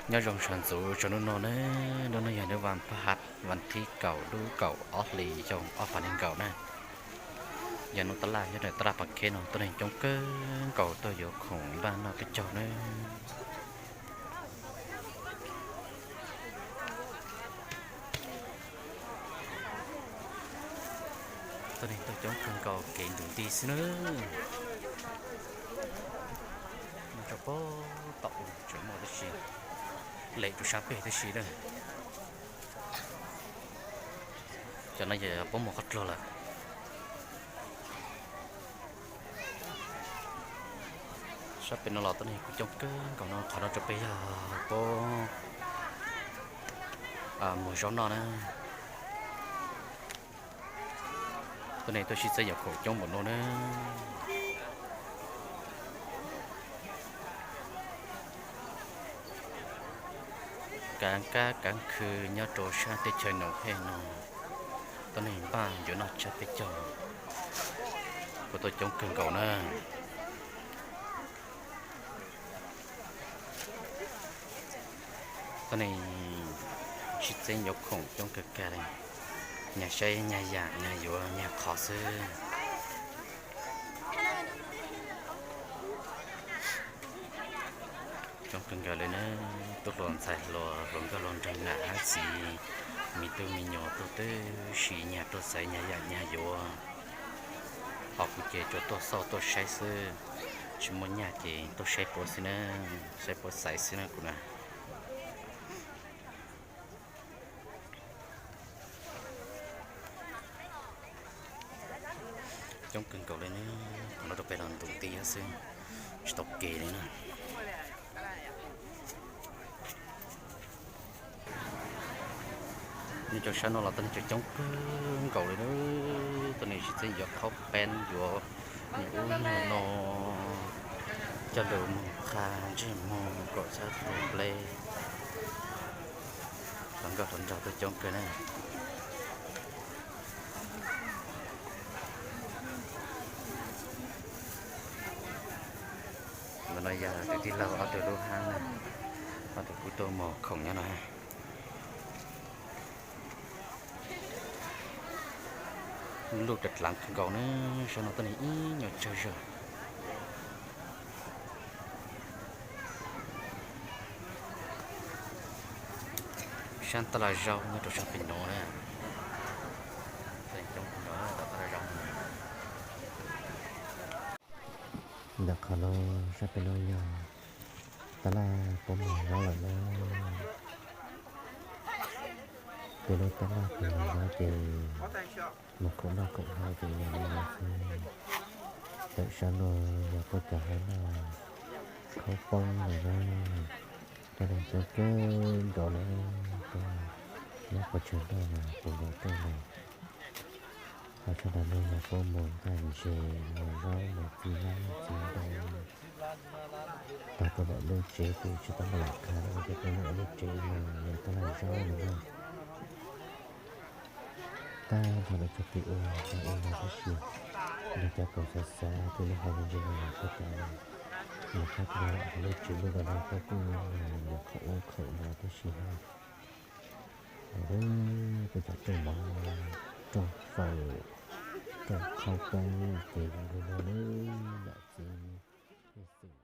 Nyob zoo sawv ntxov rau hnub no na, hnub no yog hnub vas pha has vas thib kaum lub kaum ob hlis xyoo ob phav nees nkaum na. Yog hnub taj laj nyob rau taj laj Pas Kheb no tuab neeg coob kawg nkaus tuaj yuav khoom npaj noj peb caug na. Tuab neeg tuaj coob kawg nkaus kev ntus nti xwb na. Muaj tso pab tom u tseem muaj tab sis lem rau sab peg tib si na. Cov no yog pab mus qhov dluag lawm. Sab pem no los tuab neeg kuj coob kawg nkaus no, qhov no rau pem yog pab mus zaub noj na. Tuab neeg tuaj sib txeeb yuav khoom coob npaum no na. Kaav kab kaav khw nyob rau sab teb chaws Noom Hej no, tuab neeg npaj yuav noj tshaj peb caug, kuj tuaj coob kawg nkaus na. Tuab neeg sib txeeb yuav khoom coob kawg kawg li, nyag saib nyag yam nyag yuav nyag qhov xwb. Coob kawg nkaus li na, tub hluas ntxhais hluas, hluas nkauj hluas nraug, nam hab txiv, me tub me nyuam tuaj tib si, nyag tuaj xaiv nyag yam nyag yuav. Ho kuv ces tsuas tuaj xauj tuaj saib xwb, tsis muaj nyaj ces tuaj saib puab xwb na, saib puab xaiv xwb na kuv na. Coob kawg nkaus li ne, qhov no rau pem los ntus nti xwb, tsis tau kev li na. Nyob rau sab no los tuab neeg coob kawg nkaus li na, tuab neeg sib txeeb yuav qhaub peeb, yuav nyuag ub nyuag no, coj lus moog qha ntsej muag kom txhab tus nplej. Hluas nkauj hluas nraug tuaj coob kawg na. Ntawm no yog tus tij laug ob tug lub hab na, ob tug kuj tuaj mus khoom nyob no. Luj dlav dlav kawg nkaus na, sab no tuab neeg ib nyuag tsawg zog. Sab taj laj zaub nyob rau sab pem no na. Coob kawg nkaus taj laj zaub. Ntawm qhov no sab pem no yog taj laj puab mos zaub lawm na. Peb lub taj laj puab mos zaub ces mus khoom noj khoom haus ces yog li no xwb. Ntawm sab no yog puab cov hab noj khaub poob lawm na. Tuab neeg coob kawg nkaus na, tuaj nyob pov tseg noj mas puas nkaus tuaj li. Ho sab nraum no yog puab mus nqaij ntses, mus zaub, mus txiv hmab txiv ntoo. Tag tuaj ntawm lub tsev kuj tsis tau npaj lam qha lawm, ces tuaj ntawm lub tsev mus yog taj laj zaub no na. Tag nrho lawv txoj kev ua, ua no tab sis nrog cov khoom xav xav tej lub hauv ntses ntses no los puab cov, nws qab tuaj hauv lub tsev lub ntawm no puab kuj yuav khoom ua khoom no tab sis ho puab cov rooj mov, rooj fawm, rooj khaub poob ces zoo li no na, yawm txiv pej xeem.